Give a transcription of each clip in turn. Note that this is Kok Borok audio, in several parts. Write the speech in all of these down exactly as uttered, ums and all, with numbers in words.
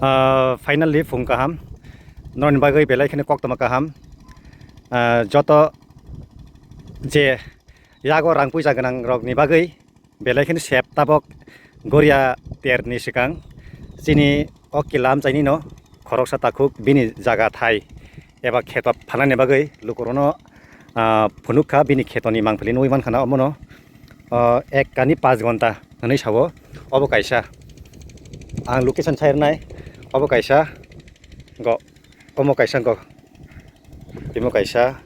Ah, finally phung kaham. Norokni bagwi belai kheno koktwma kaham. Ah, joto je yago rang puisa gwnang rokni bagwi belai kheno sep tabok goria terni swkang chini o kila amchaini no khoroksa takhuk bini jaga thai eba kheto phanani bagwi lukurokno, ah, phunuk kha bini khetoni mangpili nugwi mankha na omono, ah, ek kani panch ghonta hwnwi sao. Obo kaisa ang location sai rwnai, obo kaisa go, omo kaisa go, imo kaisa,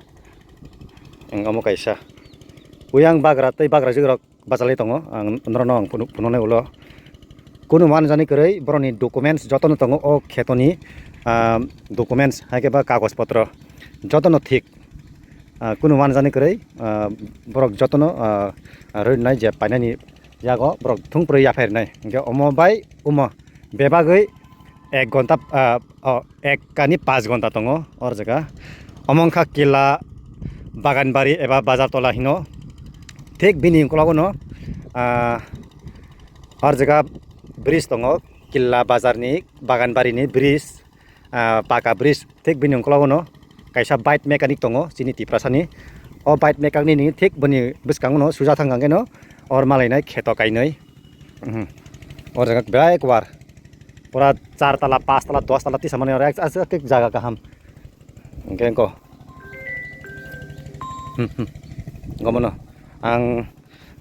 omo kaisa. Uyang bagra tei bagra jigrok bachalai tongo, ang norokno ang phunu-, phunuknai ulo. Kunu uanjani kwrwi borokni documents jotono tongo o khetoni, ah, documents hai khe ba kagoj potro jotono thik. Ah, kunu uanjani kwrwi, ah, borok jotono, ah, rwinai je painani yago borok thung pwrwi yaphai rwnai. Hinkhe omo bai omo bebagwi ek ghonta, ah, oh, ek kani panch ghonta tongo or jaga. Omo wngkha Killa Baganbari eba Bazar Tola hino. Thik bini ukologo no, ah, or jaga bridge tongo, Killa Bazar ni Baganbari ni bridge, ah, paka bridge. Thik bini ukologo no kaisa bike mechanic tongo chini Tiprasa ni. O bike mechanic ni thik bini bwskango no suja thang khe no or malainai kheto kainwi. Mhm. O jaga belai kwar. Pura char tala, panch tala, dos tala tisa mani oro ek, ek, ek jaga kaham. Hingke engko. Hmm, hmm. Gomono. Ang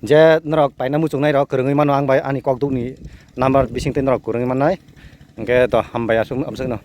je norok paina muchungnai rok kwrwngwi mano ang bai ani kokduk ni number bising twi norok kwrwngwi mannai. Hingke to hambai aswk, aswk no.